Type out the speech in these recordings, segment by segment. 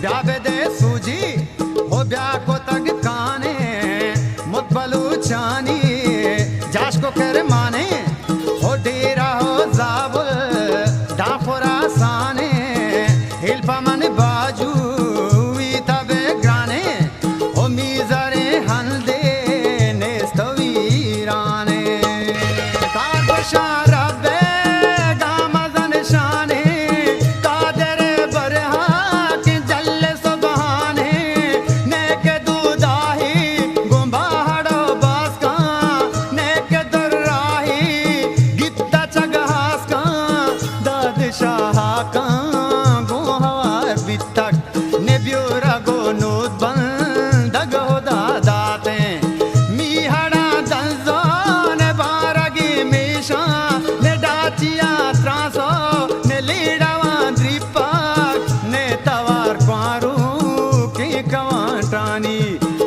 بیا بدے سوجی، ہو بیا کتگ کانے، مت بلوچانی جاشک و کرمانے، ہو ڈیرہ ہو زابل داں خراسانے، ہیل پہ من باجوی تب گرانے، ہو میزارے ہندے نیست ویرانے۔ کار گوشاں رب ءِ گام زن شانے، قادر برہاک جل سبحانے، نیک دوداہی گوں باہڑ و باسکاں، نیک دراہی گپتا چگ ہاسکاں، داد شاہاکاں گوں ہوار بیتگ۔ نے بیورگ و نود بندگ ہدا داتیں۔ میہڑاں دنزو نے بارگی میشاں، نے ڈاچیاں ترانسو، نے لیڑواں دریپاک، نے توار کوارو کے کوانٹانی،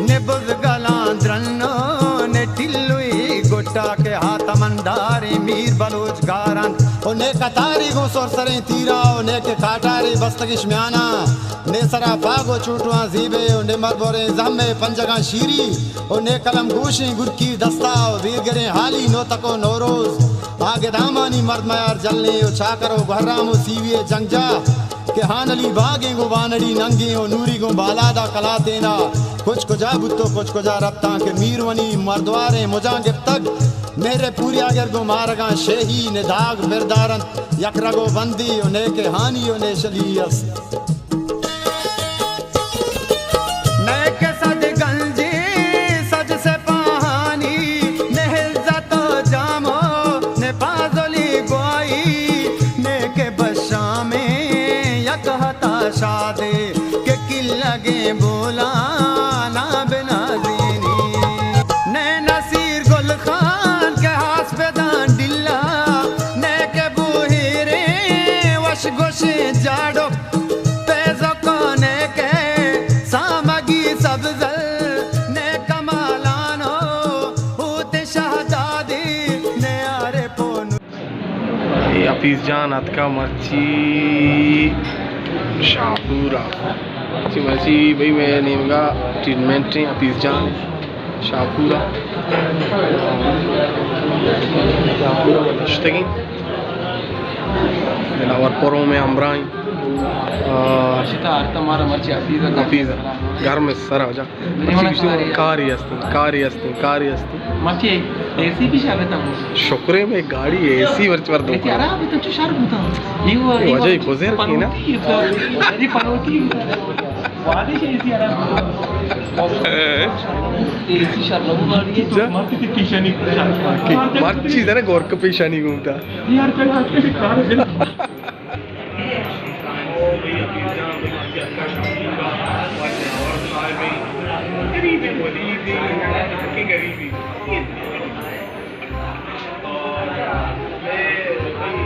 نے بزگلاں درنو، نے ٹلوی گٹا کے ہاتمنداری میر بلوچ گارنت۔ و نے کتاری گوں سرسریں تیرا و نے کہ کاٹاری بستگش میانا، نے سرا پاگ و چوٹواں زیبے و نے مربوریں زہمے پنجگاں شیری و نے قلم گوشیں گرکی دستا و بیرگریں حالی نوتک و نوروز۔ آ گدامانی مرد میار جلیں و چاکر و گہرام و سیوی جنگجا کہ ہان علی باگیں گوں وانڑی ننگیں و نوری گوں بالادا کلاتینا، کچ کجا بوت و کچ کجا رپتاں کہ میرونی مردواریں مجاں گپتگ۔ مہر پوریاگر گوں مارگاں شیہی، نے داگ بردارنت یک رگ و بندی و نے کہ ہانی و نے شلی است۔ نے کہ صد گنجی صد سپاہانی، نے عزت و جام و نے پازلی گوائی، نے کہ بشامیں یک ہتا شادے کہ کلگیں بولانا بنازینی۔ نئے نصیر گل خان کہ ہاس بداں ڈلا، نئے کہ بوہیریں وش گوشیں جاڑک، پیزکو نئے کہ سامگی سبزل، نئے کمالانو ہوت شہدادی، نئے عارف و اے حفیظ جان اتکا مرچی شاپور ءَ۔ مرچی، مرچی بھئی مئے نیمگا ٹریٹمنٹ ایں حفیظ جان شاپور ءَ۔ شاپور ءَ نشتگیں۔ دلاور پرو مئے ہمراہیں۔ آ، حفیظ گرم سرا جا۔ کاری است، کاری است، کاری است۔ مرچی اے سی بھی شر تھا۔ شکر ہے میں گاڑی اے سی ورچ ور دو۔ اے سی خراب ہے تو چو شر بوتا۔ یہ وہ، یہ وجہ وہ گزر کی نا۔ پنوتی ہے تو، یہ پنوتی ہے۔ وادی سے اے سی خراب بوتا۔ اے سی شر لگو گاڑی ہے تو۔ مرچی تے پیشانی شر۔ مرچی ذرا گورک پیشانی گھومتا۔ یار کیا کار ہے؟ غریب ولید کہ غریبی۔ اور میں بھائی،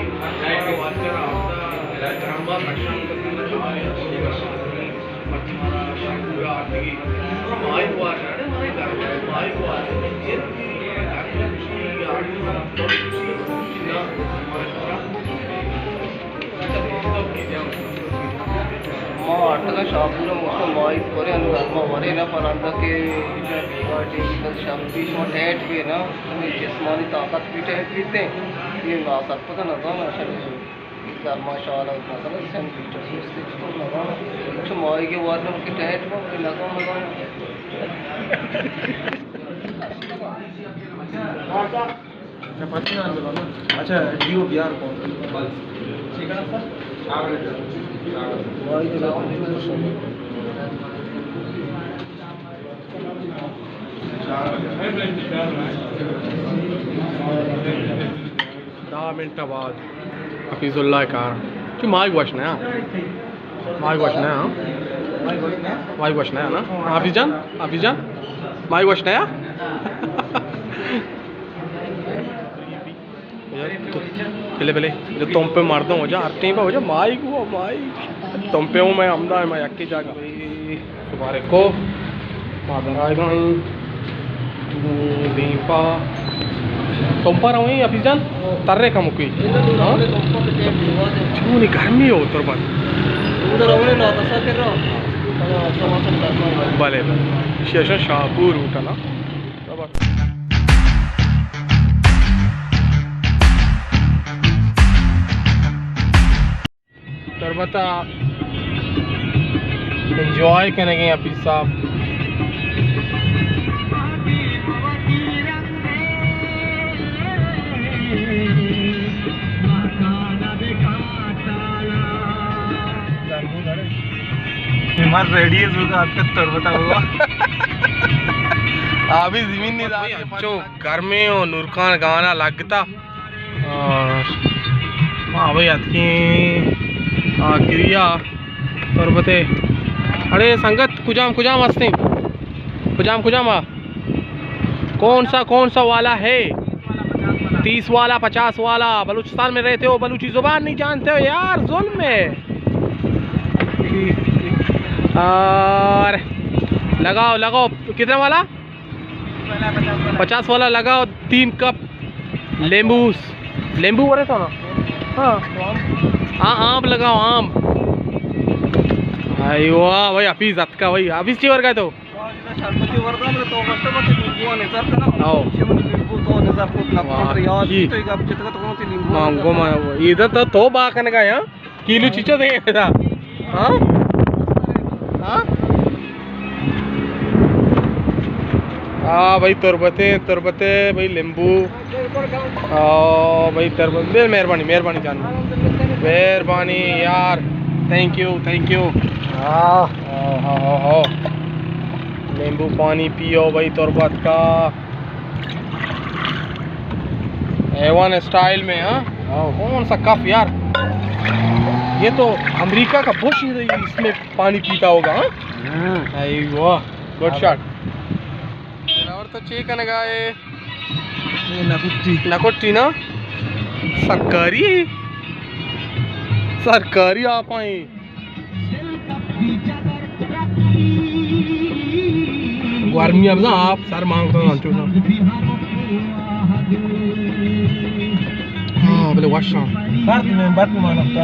میں واجہ رابطہ، رحمان بخشان، مائی وار، مائی وار۔ ما اٹکا شاپور ءَ مشکل ماہیت ورے، انو ما ورے نہ پرندہ کہ بیگا ٹیم بس شپ پیش ما ٹیٹ بے نا، ہمیں جسمانی طاقت بھی ٹیٹ بیتے، یہ نا سرپد نہ زانا شری گرما شال ات مثلا سینڈ بیٹر سوستے چطور نہ زانا، مشکل ماہی کے وارنے کی ٹیٹ کو کہ نہ زانا، نہ زانا۔ اچھا، جیو بیار کون؟ دہ منٹ بعد حفیظ اللہ کار۔ کہ مائی گوش نہ، ہاں؟ مائی گوش نہ، ہاں؟ مائی گوش نہ نا؟ حفیظ جان، حفیظ جان، مائی گوش نہ، ہاں؟ بلے، بلے، جو تمپے مردم ہو جا، ہر ٹیم پہ ہو جا، مائی گو، مائی۔ تمپے ہوں میں ہمدا، میں یکی جاگہ۔ مبارک ہو، ما در آئے گا۔ دیم پا۔ تمپا رویں، حفیظ جان؟ ترے کم کی۔ ہاں؟ چونی گرمی ہو، تربت۔ ادھر رونے نا، دسا کر رہا۔ بلے، بلے۔ شیشہ شاہپور ہوٹل، ہاں۔ تربت ءَ انجوائے کنگ ءَ ایں حفیظ صاحب۔ مار ریڈی ہے، زور کا آپ کا تربت ءَ ہوگا۔ ابھی زمین نہیں ڈالی۔ چو گرمی ہو، نورخان گانا لگتا۔ اور ہاں بھائی، اتکیں آخری ءَ تربت ءَ۔ اڑے سنگت، کجام کجام ہستیں؟ کجام کجام آ؟ کون سا کون سا والا ہے؟ تیس والا، پچاس والا۔ بلوچستان میں رہتے ہو، بلوچی زبان نہیں جانتے ہو یار، ظلم ہے۔ اور لگاؤ، لگاؤ، کتنے والا؟ پچاس والا لگاؤ، تین کپ لیمبو، لیمبو بولے تو نا؟ ہاں۔ ہاں، آم لگاؤ، آم۔ اے واہ بھائی، حفیظ اتکا بھائی۔ حفیظ چی ورگا تو؟ آؤ۔ واہ جی۔ ہاں، گو ما، ادھر تو تو با کنگا یہاں۔ کیلو چیچو دے دا۔ ہاں؟ ہاں؟ ہاں بھائی، تربتیں، تربتیں بھائی، لیمبو۔ آ، بھائی، تربت، بے، مہربانی، مہربانی جان۔ مہربانی یار۔ Thank you, thank you. ہاں۔ ہاں، ہاں، ہاں، ہاں۔ لیمبو پانی پیو بھائی، تربت کا۔ اے ون اسٹائل میں، ہاں؟ ہاں۔ کون سا کپ یار؟ یہ تو امریکہ کا بش اس میں پانی پیتا ہوگا، ہاں؟ ہاں۔ اے واہ، گڈ شاٹ۔ اور تو چی کنگا ہے؟ یہ نکٹی۔ نکٹی نا؟ سرکاری؟ سرکاری آپ آئیں۔ گرمی ءَ بزاں آپ سر مان کتگ انچو نہ۔ ہاں، بلے وش آں۔ سر، تئی ممبر پہ مان افتا۔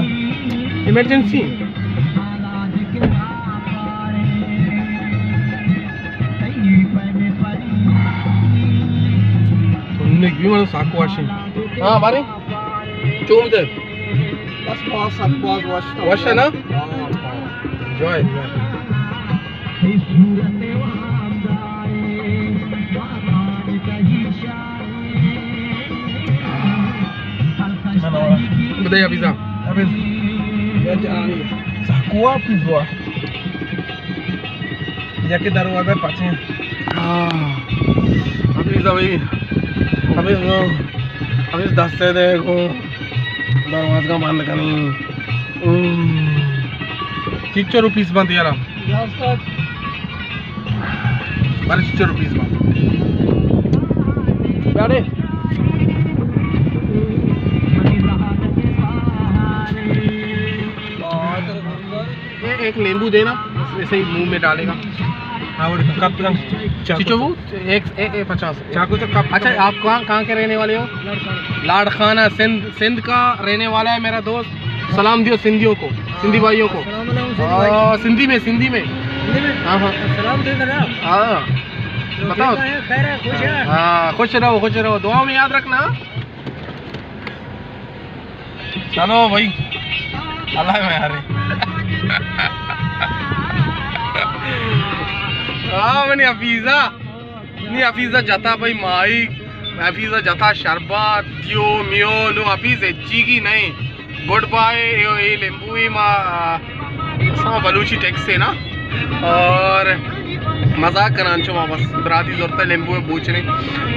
ایمرجنسی۔ تنک بھی من ساکو وش ایں۔ ہاں، بارے۔ چون دے؟ بس باز سک باز وش تو۔ وش ہے نا؟ ہاں، ہاں۔ Enjoy, enjoy. بدے حفیظ۔ حفیظ۔ سکوا پیزوا۔ یکے دروازہ پچیں۔ ہاں۔ حفیظ ابھی، حفیظ گوں، حفیظ دستے دے گوں دروازہ بند کنی۔ اوہ۔ چچو روپیس بند یارا؟ بارہ چچو روپیس بند۔ گاڑی۔ یہ ایک لیمبو دینا، ایسے ہی منہ میں ڈالے گا۔ ہاں، وہ کپ کا چاقو۔ چچو وہ ایک، اے، اے، پچاس۔ چاقو تو کپ۔ اچھا، آپ کہاں، کہاں کے رہنے والے ہو؟ لاڑکانہ، سندھ، سندھ کا رہنے والا ہے میرا دوست۔ سلام دیو سندھیوں کو، سندھی بھائیوں کو۔ السلام علیکم سندھی بھائی۔ آ، سندھی میں، سندھی میں۔ سندھی میں؟ ہاں، ہاں۔ السلام دے دینا۔ ہاں۔ تو بتاؤ۔ ٹھیک ہے، خیر ہے، خوش ہے؟ ہاں، خوش رہو، خوش رہو۔ دعا میں یاد رکھنا۔ چلو بھائی، اللہ میں یارے۔ آ، منی حفیظہ۔ نی حفیظہ جتا بھائی مائی، حفیظہ جتا شربت، دیو، میو، نو حفیظ ہچی کی نہیں۔ گڈ بائے، اے، اے لیمبو ہی ما، آ، سما بلوچی ٹیکس ہے نا۔ اور مذاق کنان چو ما بس براتی زورتا لیمبو ہے بوچنے۔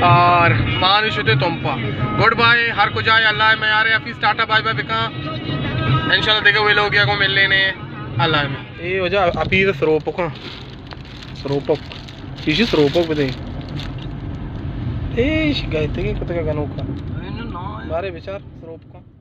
اور مان شتے تمپا۔ گڈ بائے، ہر کجا ہے، اللہ میں یارے حفیظ۔ ٹاٹا بائے بائے بکا۔ انشاءاللہ دیگہ ویلوگ یا کو مل لینے۔ اللہ میں۔ اے وجہ اپیر سروپکاں۔ سروپک۔ ایشی سروپک بدے۔ اے ایشی گایتے کہ کتگا گنوکا۔ بارے بچار سروپکاں۔